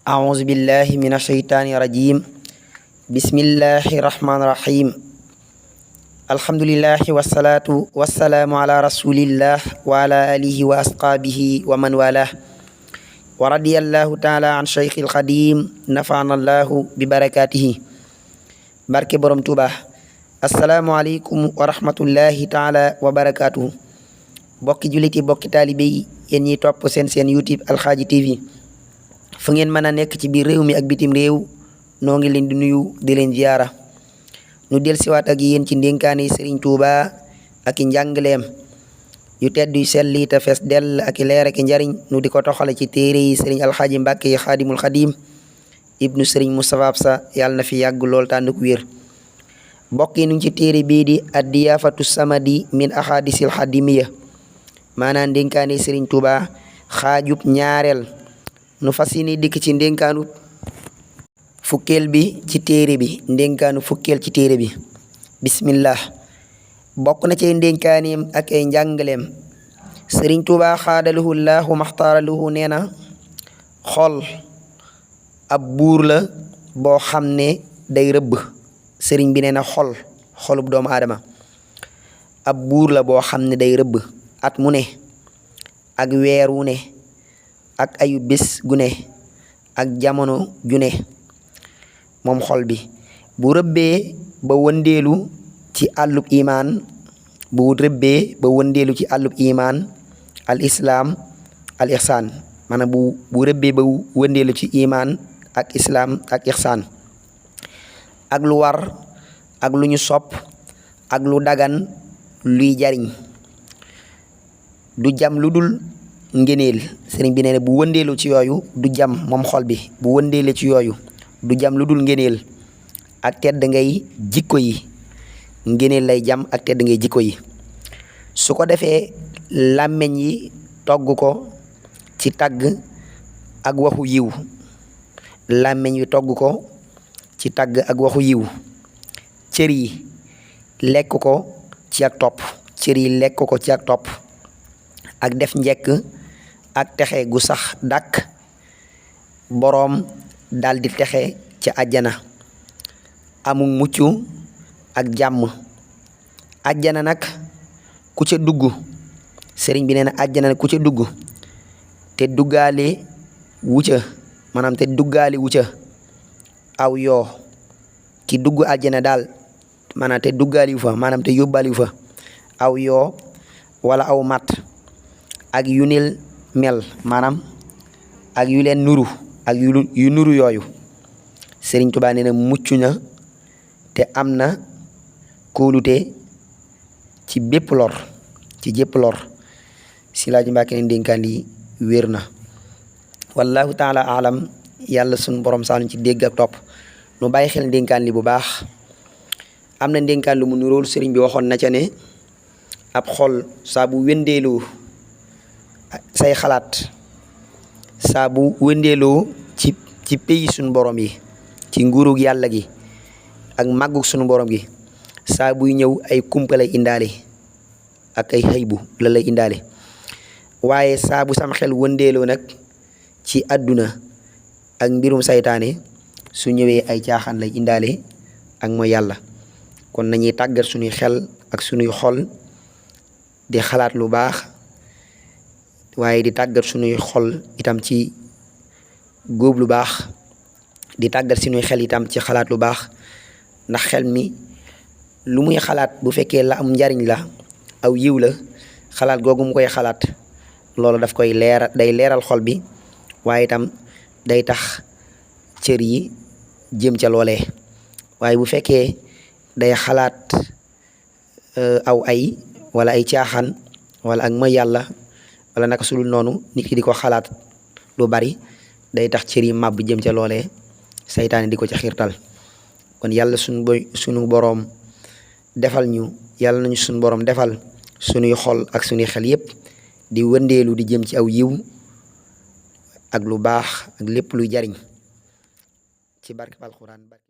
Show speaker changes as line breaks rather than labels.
أعوذ بالله من الشيطان الرجيم بسم الله الرحمن الرحيم الحمد لله والصلاة والسلام على رسول الله وعلى آله وأصحابه ومن والاه ورضي الله تعالى عن شيخ الخديم نفعنا الله ببركاته barke borom Tuuba assalaamu aleykum wa rahmatullahi taala wa barakatuhu bokki juliti bokki taalibe yi yéen ñiy topp seen YouTube Alxaaji TV fu ngeen mën a nekk ci biir réew mi ak bitim réew noo ngi leen di nuyu di leen ziyaara nu del siwaat ak yéen ci ndénkaani Sëriñ Tuuba ak i njàngaleem yu tedd yu selli te fees dell ak i leer ak i njariñ nu di ko toxale ci téere yi Sëriñ Alxaaji Mbàkke yi Xaadimul Xadim ibnu Sëriñ Mustafaa Absa yàlla na fi yàgg lool tànd ak wér mbokk yi nu ci téere bii di Ad-Diyaafatu Samadi min Ahadisil Xadimiya maanaam ndénkaani Sëriñ Tuuba xaajub ñaareel nu fas yéene dikk ci ndénkaanu fukkeel bi ci téere bi ndénkaanu fukkeel ci téere bi bismillah bokk na ci ndénkaaneem ak ay njàngaleem Sëriñ Tuuba xaadalahu llaahu maxtaaralahu nee na xol ab buur la boo xam ne day rëbb sëriñ bi nee na xolub doomu aadama ab buur la boo xam ne day rëbb at mu ne ak weer wu ne ak ayu bés gu ne ak jamono ju ne moom xol bi bu rëbbee ba wëndeelu ci àllub imaan ci àllub imaan al islaam al ihsaan maanaam bu rëbbee ba wëndeelu ci imaan ak islaam ak ihsaan ak lu war ak lu ñu sopp ak lu dagan luy jariñ du jam lu dul ngëneel sëriñ bi nee na bu wëndeelu ci yooyu du jam moom xol bi bu wëndeele ci yooyu du jam lu dul ngëneel ak tedd ngay jikko yi ngëneel lay jam ak tedd ngay jikko yi su ko defee làmmeñ yi togg ko ci tagg ak waxu yiw làmmeñ yi togg ko ci tagg ak waxu yiw cër yi lekk ko ci ak topp ak def njekk ak texe gu sax dàkk boroom daldi texe ca àjjana amul mucc ak jàmm àjjana nag ku ca dugg sëriñ bi nee na àjjana nag ku ca dugg te duggaale wucca maanaam te duggaale wucca aw yoo ki dugg àjjana daal maanaam te duggaali wu fa maanaam te yóbbaali wu fa aw yoo wala aw mat ak yu nil mel maanaam ak yu leen nuru ak yu nuru yooyu Sëriñ Tuubaa nee na mucc na te am na kóolute ci bépp lor si laaji Mbàkke ne ndénkaan yi wér na wallahu taala alam yàlla sun borom saaluñ ci dégg ak topp nu bàyyi xel ndénkaan li bu baax am na ndénkaan lu mu nuróol sëriñ bi waxoon na ca ne ab xol saa bu wëndeeloo say xalaat saa bu wëndeeloo ci pays suñu borom yi ci nguurug yàlla gi ak màggug suñu borom gi saa buy ñëw ay kumpa lay indaale ak ay xëybu la lay indaale waaye saa bu sam xel wëndeeloo nag ci àdduna ak mbirum saytaane su ñëwee ay caaxaan lay indaale ak mooy yàlla kon nañuy tàggat suñuy xel ak suñuy xol di xalaat lu baax waaye di tàggat suñuy xol itam ci góob lu baax di tàggat suñuy xel itam ci xalaat lu baax ndax xel mi lu muy xalaat bu fekkee la am njariñ la aw yiw la xalaat googu mu koy xalaat loolu daf koy day leeral xol bi waaye itam day tax cër yi jëm ca loolee waaye bu fekkee day xalaat aw ay wala ay caaxaan wala ak mooy yàlla wala naka sudul noonu nit ki di ko xalaat lu bari day tax cër yi màbb jëm ca loolee saytaane di ko ca xiirtal kon yàlla sunu boroom defal ñu yàlla nañu sunu boroom defal sunuy xol ak sunuy xel yépp di wëndeelu di jëm ci aw yiw ak lu baax ak lépp luy jariñ ci barke alxuraan